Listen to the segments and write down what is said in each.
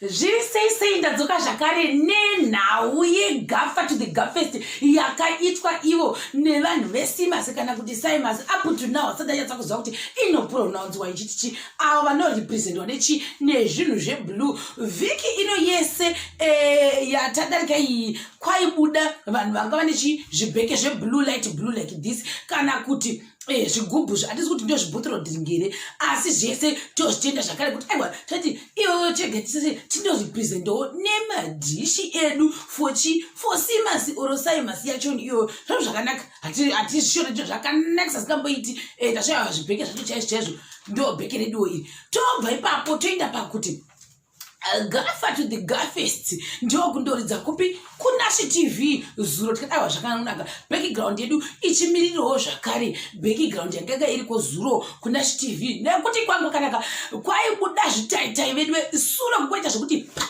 Zviri sei sei, ndadzoka zvakare nenhau yeGafa to the Gafest yakaitwa ivo nevanhu veSimas kana kuti Simas. Up to now asati anyatsa kuziva kuti inopronounzwa ichiti chi, avo vanorepresentwa nechi nezvinhu zveblue. Vhiki ino yese yatadarika iyi kwaibuda vanhu vanga vane chi zvibheke zveblue, light blue like this, kana kuti zvigubhu. Hatisi kuti ndo zvibhotoro dhingere, asi zvese tozvitenda zvakare kuti aiwa, tati iyoyo chega tisese tindorepresentawo nemadhishi edu for chi for Simas or Simas yachoni iyoyo. Zvinhu zvakanaka, hatizvishore, zvakanakisa zikamboiti. Tasvaiwa zvibheke zvacho chaizvo chaizvo, ndo bheke reduwo iri. Tobva ipapo toenda pakuti Gafa to the Gafest ndokundoridza kupi? KuNashi TV zuro. Tikadaiwa zvakanaka, background yedu ichimirirawo zvakare background yanga iriko zuro kuNashi TV, nekuti kwangu kanaka kwaibuda zvitaitai vedu sure kukoita zvekuti pa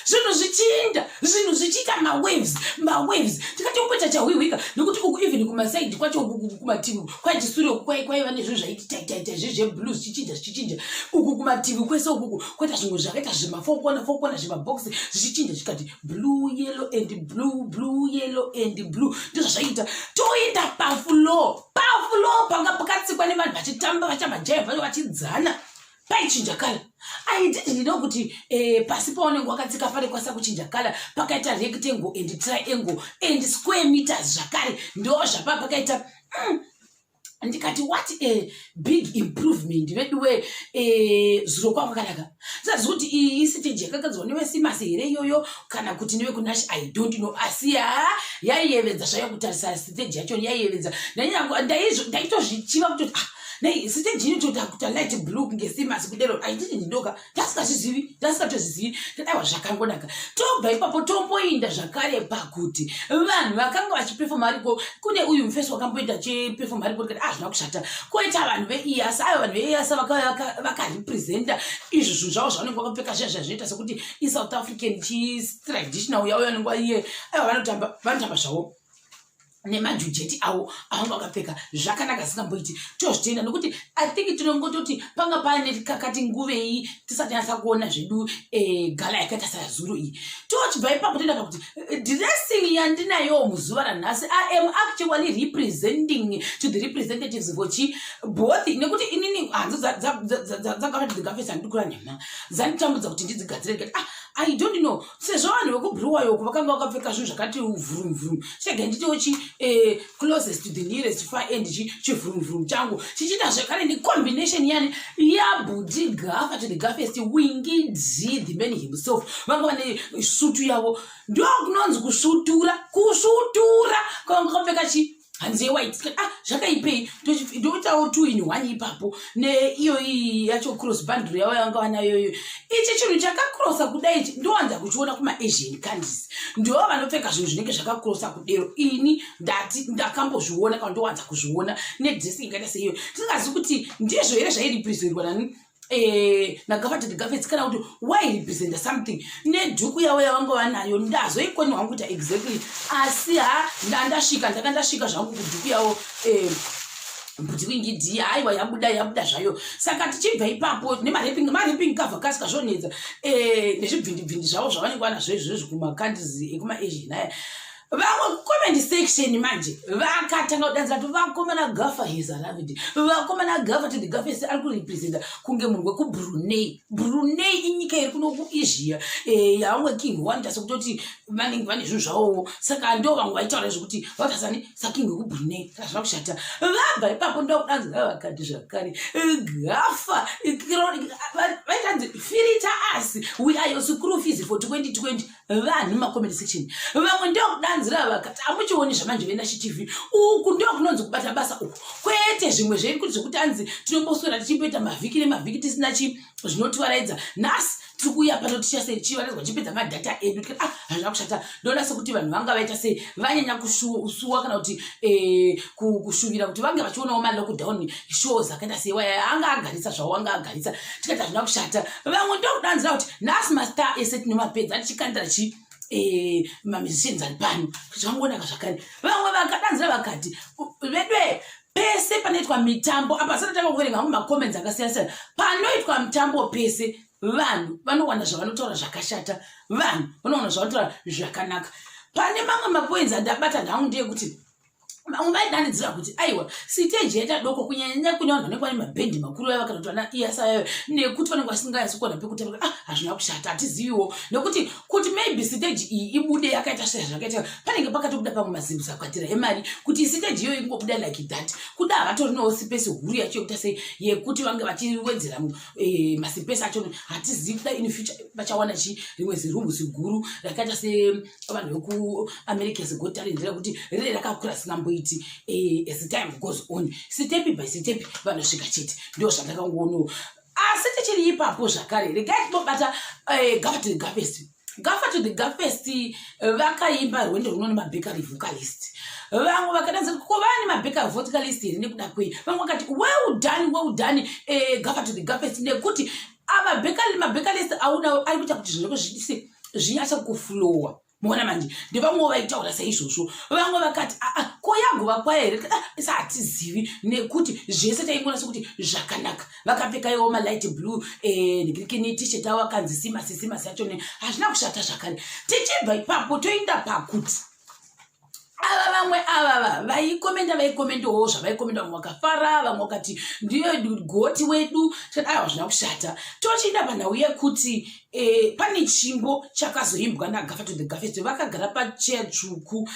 zvinhu zvichiinda, zvinhu zvichiita mawaves mawaves. Tikati kumboita chahwihwika, nekuti uku even kumasaidi kwacho uku kumativi kwaiti sure uku kwaiva nezvinhu zvaiti taitaita zve zveblue zvichinja zvichinja. Uku kumativi kwese ukuku kwaita zvimwe zvakaita zvemafokona fokona, zvemabhokisi zvichichinja, zvikati blue, yellow and blue, blue, yellow and blue, ndozvazvaita. Toenda pafloor. Pafloor panga pakatsikwa nevanhu vachitamba, vachamajaivha, vachidzana, paichinja colour. I didn't know kuti pasi paunenge wakatsika panekwanisa kuchinja colour, pakaita rectangle and triangle and square meters zvakare. Ndo zvapa pakaita. Ndikati what a big improvement veduwe. Zuro kwavo kwakanaka. Sazi kuti iyi isiteji yakagadzirwa neveSimas here iyoyo kana kuti nevekuNash, I don't know, asi ha, yaiyevedza zvayo kutarisa. Siteji yacho yaiyevedza. Ndaitozvichiva kutoti, ah, nei siteji inotoita kuita light blue kunge Simas kudero? I didn't know ka, ndasikazvizivi, ndasikatozvizivi. Tadaiwa zvakangonaka. Tobva ipapo tomboinda zvakare pakuti vanhu vakanga vachiperforma ariko. Kune uyu mufesi wakamboita chiperforma ariko, tikati, ah, zvina kushata. Koita vanhu veIASA, ayo vanhu veIASA vakarepresenta izvo zvinhu zvavo zvavanenge vakapfeka zviya zvazvinoita sekuti iSouth African chitraditional yavo yanenge iye. Aiwa, vanotamba, vanotamba zvavo nemajujeti avo avanga vakapfeka zvakanaka singamboiti. Tozvitenda nokuti I think tinongototi panga paine kakati nguvei tisati nyatsa kuona zvedu gala yakaita sazuro iyi. Tochibva ipapo toenda pakuti dressing yandinayo muzuva ranhasi, I am actually representing to the representatives for chi both, nekuti inini hanzu dzaGafa to the Gafest handikura nhema, dzanditambudza kuti ndidzigadzire. Ndikati, ah, I don't know, sezvo vanhu vekubruwayo uku vakanga vakapfeka zvinhu zvakati vhurum vhurum, chega nditiwo chi closest to the nearest far end chivhurum vhurum changu chichiita zvakare necombination yani yabhudi Gafa to the Gafest Winky D, the man himself. Vanga vane sutu yavo, ndo kunonzi kusvutura, kusvutura kwavanga vakapfeka chi hanzi yewhite. Ah, zvakaipei, ndoitawo two in one ipapo neiyo iyi yacho cross bundle yavo yavanga vanayo iyoyo. Ichi chinhu chakakrosa kudai ichi ndowanza kuchiona kumaAsian countries, ndo vanopfeka zvinhu zvinenge zvakakrosa kudero. Ini ndati ndakambozviona kana ndowanza kuzviona nedressing yakaita seiyo. Tisingazivi kuti ndizvo here zvairepresentwa nani naGafa to the Gafest kana kuti wairepresenta something nedhuku yavo yavanga vanayo. Ndazoikoni wangu kuita exactly, asi ha, ndandasvika, ndanga ndasvika zvangu kudhuku yavo Bhuti Winky D. Aiwa, yabuda, yabuda zvayo. Saka tichibva ipapo nemareping mareping cover kasika zvonetsa nezvibvindibvindi zvavo zvavanenge vanazvo izvozvo kumacountries ekumaAsian aya. Vamwe kucomment section manje vakatanga kudanzira kuti vakomana, Gafa has arrived, vakomana, Gafa to the Gafest ari kurepresenta kunge munhu wekuBrunei. Brunei inyika iri kuno kuAsia yavamwe king wanoita sekutoti vanenge vane zvinhu zvavowo. Saka ndo vamwe vaitaura zvekuti vatasani saking wekuBrunei. Saka zvava kushata. Vabva ipapo ndokudanzira vakati zvakare Gafa vaitanzi filter us, we are your school fees for 2020. Vanhu macomment section vamwe ndokudanzira vakati, hamuchioni zvamanje veNashi TV, uku ndokunonzi kubata basa uku, kwete zvimwe zvedu kuti zvekuti anzi tinomboswera tichimboita mavhiki nemavhiki tisina chi zvinotivaraidza. Nhasi tiri kuuya pano tichase tichivaraidzwa, tichipedza madhata edu. Tikati, ah, hazvina kushata. Ndoona sekuti vanhu vanga vaita sei, vanyanya kusuwa kana kuti kushuvira kuti vange vachionawo malockdown shows akaita sei. Waya anga agarisa zvavo, anga agarisa. Tikati hazvina kushata. Vamwe ndokudanzira kuti nhasi mastar ese tinomapedza tichikandira chi mamusicians ari pano, zvangonaka zvakare. Vamwe vakadanzira vakati vedwe pese panoitwa mitambo apa, asati tanga kuverenga hangu macomments akasiyana siyana, panoitwa mitambo pese. Vanhu vanowana zvavanotaura zvakashata, vanhu vanowana zvavanotaura zvakanaka. Pane mamwe mapoints andabata nhangu ndeyekuti vamwe vaidanidzira kuti aiwa, siteji yaita doko, kunyanyanya kune vanhu vanenge vane mabhendi makuru vaiva kana kuti vana iyasa vaiva, nekuti vanenge vasinganyatsi kuwana pekutamba. Ah, hazvina kushata, hatiziviwo nekuti kuti maybe siteji iyi ibude yakaita sezvakaita, panenge pakatobuda pamwe mazimzakwatira emari kuti siteji iyoyo ingobuda like that. Kuda havatorinawo space huru yacho yekuita sei, yekuti vange vachiwedzera maspace acho. Hatizivi, kuda in future vachawana chi rimwe zirumu ziguru rakaita sevanhu vekuAmerica's Got Talent, rekuti rire rakakura singamboiti. As time goes on, step by step vanosvika chete. Ndo zvandakangoonawo. Asi tichiri ipapo zvakare, regai tinobata Gafa to the Gafest. Gafa to the Gafest vakaimba rwendo runo nemabackup vocalist. Vamwe vakadanza ko vane mabackup vocalist here? Nekuda kwei? Vamwe vakati, "Well done, well done, Gafa to the Gafest," nekuti ava mabacalist aunawo ari kuita kuti zvinhu zvidise zvinyatsa kuflowa. Muona manje, ndevamwewo vaitaura saizvozvo. Vamwe vakati, "Aa, ko yagova kwaya here?" Isa hatizivi, nekuti zvese taingona sekuti zvakanaka. Vakapfeka iwo malight blue nekirikini T-shirt avo, akanzi Simasi. Simasi yacho hazvina kushata zvakare. Tichibva ipapo toenda pakuti ava vamwe avava vaikomenda, vaikomendawo zvavaikomenda. Vamwe vakafara, vamwe vakati ndiyo goti wedu. Tikati aiwa, hazvina kushata. Tochienda panhau yekuti pane chimbo chakazoimbwa naGafa to the Gafest vakagara pacheya tsvuku.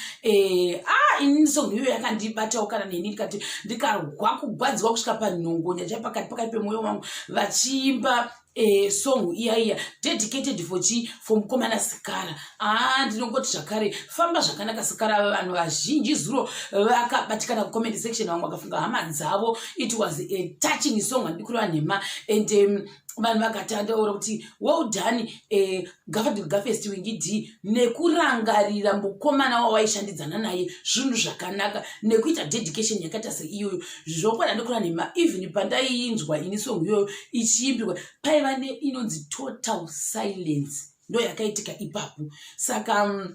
Ah, inini song iyoyo yakandibatawo kana neni, ndikati ndikarwa kugwadziwa kusvika panhongonya chapakati pakati pemwoyo wangu vachiimba song iya iya dedicated for chi, for mukomana Sikara. Aa, ndinongoti zvakare famba zvakanaka, Sikara. Vanhu vazhinji zuro vakabatikana kucomment section, vamwe vakafunga hama dzavo. It was a touching song, handidi kureva nhema. And vanhu vakatandaura kuti well done, Gafa to Gafest, Winky D, nekurangarira mukomana wawaishandidzana naye zvinhu zvakanaka, nekuita dedication yakaita seiyoyo. Zvokwadi, handikura nhema, even pandaiinzwa ini song iyoyo ichiimbirwa, paiva neinonzi total silence, ndo yakaitika ipapo. Saka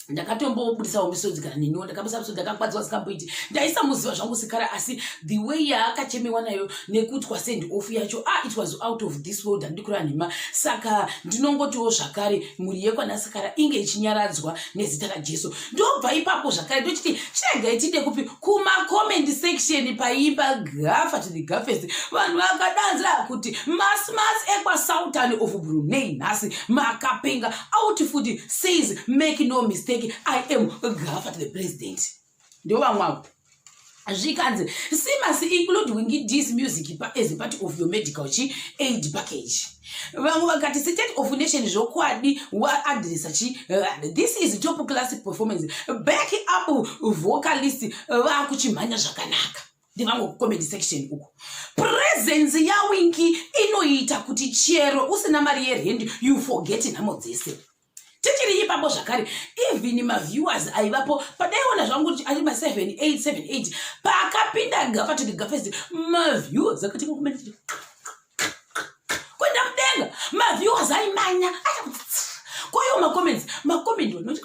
ndakatombobudisawo misodzi kana neniwo, ndakabusa misodzi, ndakakwadziwa singamboiti. Ndaisamuziva zvangu Sikara, asi the way yaakachemewa nayo nekutwa send off yacho, ah, it was out of this world, handidi kureva nhema. Saka ndinongotiwo zvakare mhuri yekwanaSikara inge ichinyaradzwa nezita raJesu. Ndobva ipapo zvakare ndochiti chiregai tinde kupi, kumacomment section paimba Gafa to the Gafest. Vanhu vakadanzira kuti masmas ekwaSultan of Brunei nhasi makapenga out futi, says, "Make no mistake, I am Gafa to the president." Ndo vamwe avo. Zvikanzi, "CMAS, include Winky D's music as part of your medical chi aid package." Vamwe vakati, "State of nation zvokwadi waadresa chi this is top class performance, back up vocalist vakuchimhanya zvakanaka." Ndevamwe kucomment section uku. Presence yaWinky inoita kuti chero usina mari yerendi, you forget nhamo dzese. Tichiri ipapo zvakare, even maviewers aivapo padaiona zvangu kuti ari ma7 8 7 8, pakapinda Gafa to the Gafest, maviewers akati kuenda mudenga. Maviewers aimanya koiwo macomments, macomment vanoti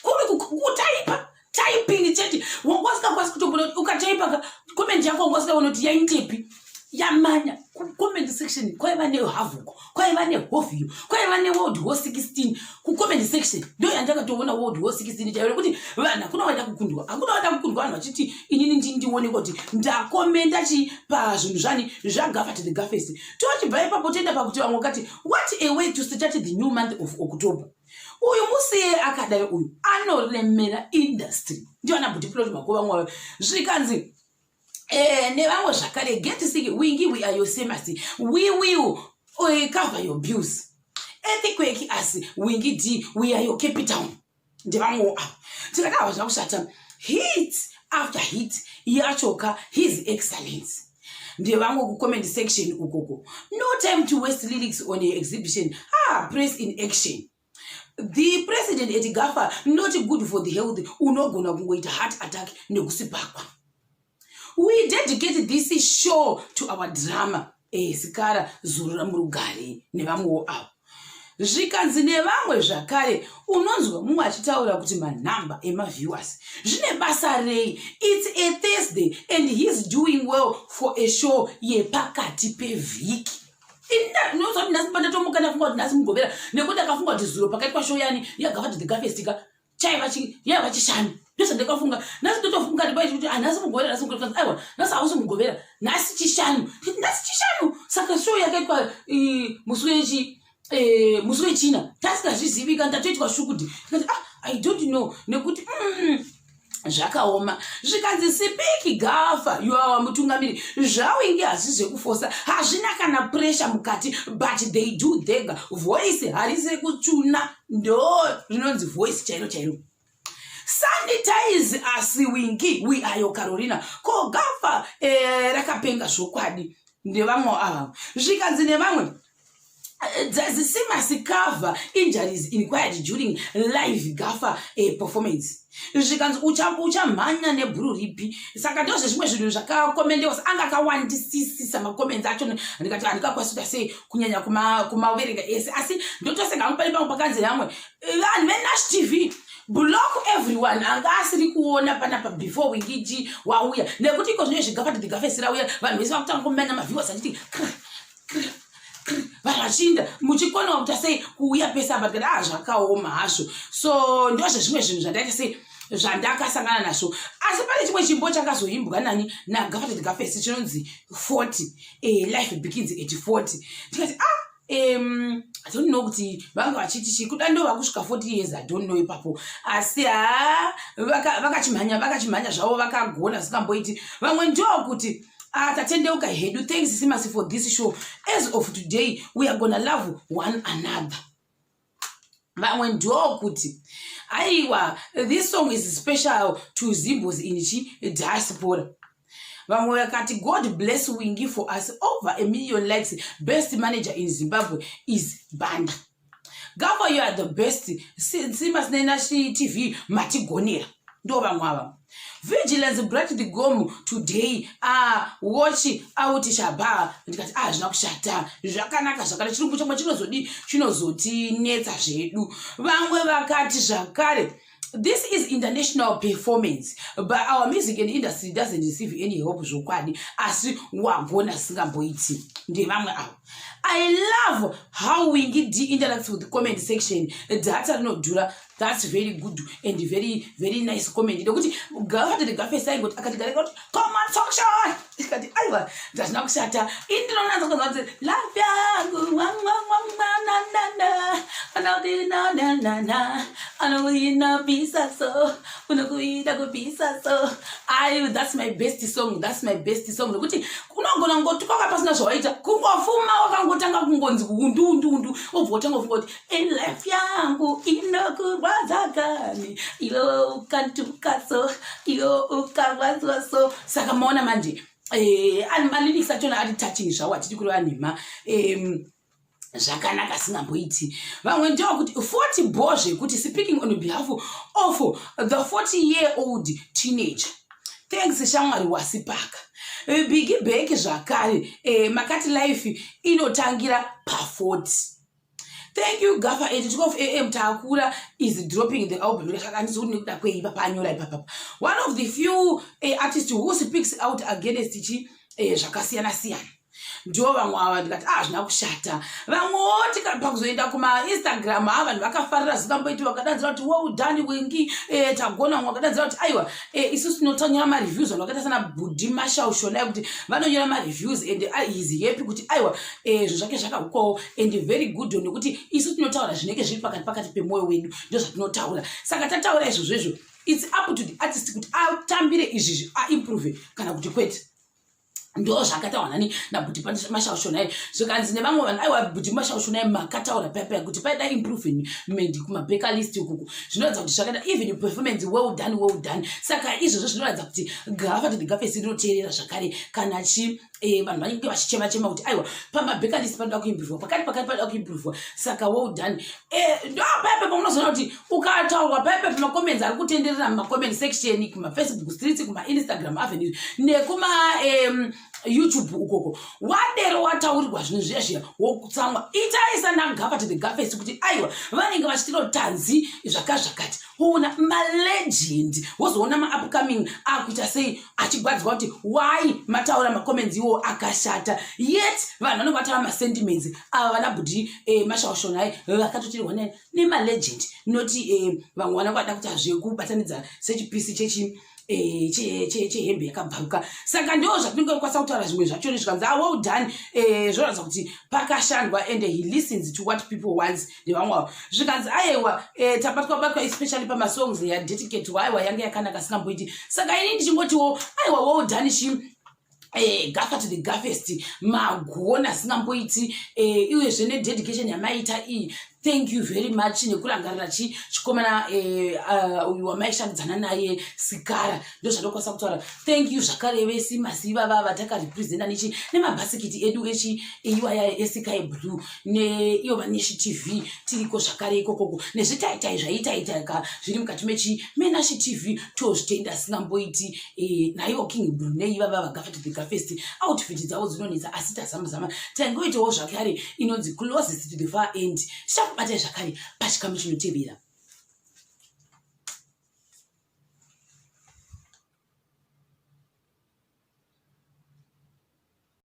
kuri kutaipa typing chete, wanga usingakwanisi kutombona kuti ukataipa comment yako, wanga usikaona kuti yaindepi yamanya. Kucomment section kwaiva nehavoc, kwaiva nehovhiyo, kwaiva neWorld War 16 kucomment section. Ndo yandakatoona World War 16 chaivo, nekuti vanhu hakuna waida kukundwa, hakuna waida kukundwa. Vanhu vachiti inini ndionekwa kuti ndakomenda chi pazvinhu zvani zvaGafa to the Gafest. Tochibva ipapo toenda pakuti vamwe vakati, "What a way to start the new month of October." Uyu musiye akadai, uyu anoremera industry, ndiyo ana Bhuti Plot Makova mwayo. Zvikanzi nevamwe zvakare, "Get sick, Winky, we are your semas, we will cover your bills. Earthquake asi, Winky D, we are your capital." Ndevamwewo avo. Tikati ava zvina kushata, hit after hit yachoka His Excellence. Ndevamwe kucomment section ukoko. "No time to waste lyrics on a exhibition. Ah, press in action, the president at Gafa. Not good for the health, unogona kungoita heart attack nekusipakwa. We dedicate this show to our drama Sikara, zurura murugare." Nevamwewo avo. Zvikanzi nevamwe zvakare, unonzwa mumwe achitaura kuti manhamba emaviewers zvine basa rei? It's a Thursday and he is doing well for a show yepakati pevhiki. Ndinoziva kuti nhasi pandatomuka ndafunga kuti nhasi Mugovera, nekuti ndakafunga kuti zuro pakaitwa show yani yaGafa to the Gafest ka, chaiva yaiva Chishanu. Ndozvandakafunga. Nhasi ndotofunga ndipaiti kuti, ah, nhasi Mugovera, nhasi Mugovera. Aiwa, nhasi hausi Mugovera, nhasi Chishanu. Nhasi Chishanu, saka show yakaitwa musi wechi musi weChina, tasingazvizivi kana tatoitwa shukuti. Tikati, ah, I don't know, nekuti zvakaoma. Zvikanzi, "Speak Gafa, you are mutungamiri." ZvaWingi hazvi zvekufosa, hazvina kana pressure mukati, but they do thega. Voice harisi rekuchuna, ndo rinonzi voice chairo chairo. "Sanitize us, Wingi, we are your Carolina." Ko Gafa rakapenga zvokwadi, ndevamwe ava. Zvikanzi nevamwe, "Does Cmas cover injuries inquired during live Gafa performance?" Zvikanzi, "Uchamhanya nebhuru ripi?" Saka ndo zvezvimwe zvinhu zvakakomendewa, anga akawandisisisa macomments acho. Ndikati handikakwanisi kuita sei kunyanya kumaverenga ese, asi ndotoseka hangu. Pane pamwe pakanzi vamwe vanhu veNash TV, "Block everyone anga asiri kuona panapa before Wingi D wauya," nekuti iko zvino zviGafa to the Gafest rauya, vanhu vese vakutanga kumanya maviewers achiti vanhu vachiinda muchikonawa kuita sei kuuya pese apa. Tikati, ah, zvakaoma hazvo. So ndo zvezvimwe zvinhu zvandaita sei, zvandakasangana nazvo. Asi pane chimwe chimbo chakazoimbwa nani, naGafa to the Gafest, chinonzi 40, "Life Begins at 40." Tikati, ah, I don't know kuti vanga vachiti chii, kuda ndo vakusvika 40 years, I don't know ipapo. Asi ha, vakachimhanya, vakachimhanya zvavo, vakagona zvisingamboiti. Vamwe ndokuti, ah, "Tatendeuka hedu. Thanks, Cmas, for this show. As of today we are gonna love one another." Vamwe ndokuti, "Aiwa, this song is special to Zimbos in chi diaspora." Vamwe vakati, "God bless Wingi for us over a million likes. Best manager in Zimbabwe is Banda. Gafa, you are the best. Cmas neNash TV matigonera." Ndo vamwe ava. "Vigilance brought the gom today. Watch out, Shaba." Ndikati, ah, zvina kushata, zvakanaka zvakare. Chirungu chomwe chinozodi chinozotinetsa zvedu. Vamwe vakati zvakare, "This is international performance, but our music and industry doesn't receive any help zvokwadi, asi wagona singamboiti." Ndevamwe avo. "I love how Wingi D interacts with the comment section. Data rinodhura." That's very good and very, very nice comment, nekuti Gafa to the Gafest aingoti akati gareka kuti comment section. Ikati, aiwa, ndazvina kushata. Indinonatsa kunzwa kuti life yangu nanana anokuinanana anokuinapisa so unokuida kupisa so. Ai, that's my best song, that's my best song, nekuti unogona kungotuka pasina zvawaita, kungofuma wakangotanga kungonzi undu undu undu, wobva watanga kufunga kuti life yangu inokurwadza kani, iwe ukantuka so, iwe ukarwadzwa so. Saka maona manje, malyrics achona ari touching zvawo, hatidi kureva nhema. Zvakanaka singamboiti. Vamwe ndewakuti 40 bo zvekuti, "Speaking on behalf of the 40 year old teenager, thanks shamwari." Wasipaka bigi bheki zvakare. Makati life inotangira pa40. "Thank you, Gafa. At 12 a.m. Takura is dropping the album." Handisi kuti nekuda kwei papanyora ipapapa. "One of the few artists who speaks out against chi zvakasiyana siyana." Ndo vamwe ava. Ndikati, ah, zvina kushata. Vamwewo pakuzoenda kumaInstagram, a, vanhu vakafarira zikamboiti, vakadanzira kuti, "Well done, Wingi, tagona." Vamwe vakadanzira kuti, aiwa, isusu tinotanyora mareviews. Vanhu vakaita sana Bhudhi Mashaushona, kuti vanonyora mareviews and is happy kuti, aiwa, zvinhu zvake zvakahukwawo and very good, nekuti isu tinotaura zvinenge zviri pakati pakati pemwoyo wedu, ndo zvatinotaura. Saka tataura izvozvo izvo, it's up to the artist kuti atambire izvizvi, aimprove kana kuti kwete. Ndo zvakataurwa nani, naBhudhi Mashaushonai. Zvikanzi nevamwe vanhu, aiwa, Bhudhi Mashaushonai makataura paya kuti paida improvement kumabacklist ukuku. Zvinoratidza kuti zvakaita even performance, well done, well done. Saka izvozvo zvinoratidza kuti Gafa to the Gafest rinoteerera zvakare kana chi vanhu vanenge vachichema chema kuti, aiwa, pamabacklist panoda kuimprovewa, pakati pakati panoda kuimprovewa. Saka well done. Ndo paipa pamunozoona kuti ukataurwa paipa pamacomments ari kutenderera mumacomment section, kumafacebook streets, kumaInstagram avenue, nekuma YouTube ukoko. Wadero wataurirwa zvinhu zviya zviya, wokutsamwa. Itaisa naGafa to the Gafest kuti aiwa, vanenge vachitiro tanzi zvakazvakati. Woona malegend, wozoona maupcoming akuita sei, achigwadzwa kuti why mataura macomments iwo akashata, yet vanhu vanenge vataura masentiments ava. Vana bhudhi Mashaushonai vakatotirwa nemalegend, noti vamwe vanenge vada kuita zvekubatanidza sechipisi chechi chehembe yakabvaruka. Saka ndo zvatinenge kukwanisa kutaura. Zvimwe zvachoni zvikanzi, "Ah, well done," zvoratidza kuti pakashandwa and he listens to what people wants. Nevamwe avo zvikanzi, "Aiwa, tabatwa batwa," especially pamasongs yadedicate. Aiwa, yange yakanaka singamboiti. Saka ini ndichingotiwo, aiwa, well done chi Gafa to the Gafest, magona singamboiti. Uyezve nededication yamaita iyi, thank you very much nekurangarira chi chikomana uyu wamaishandidzana naye Sikara. Ndo zvandokwanisa kutaura. Thank you zvakare veSimas ivava vatakarepresenta nechi nemabhasikiti edu echi iwaya esky blue, neiyo vaNeshi TV tiriko zvakare ikokoko, nezvitaitai zvaitaitaka zviri mukati mechi meNashi TV. Tozvitenda singamboiti. Naivo King Brunei ivava vaGafa to the Gafest, outfit dzavo dzinonetsa, asi tazama zama taingoitawo zvakare inonzi closest to the far end. Tichakubatai zvakare pachikamu chinotevera.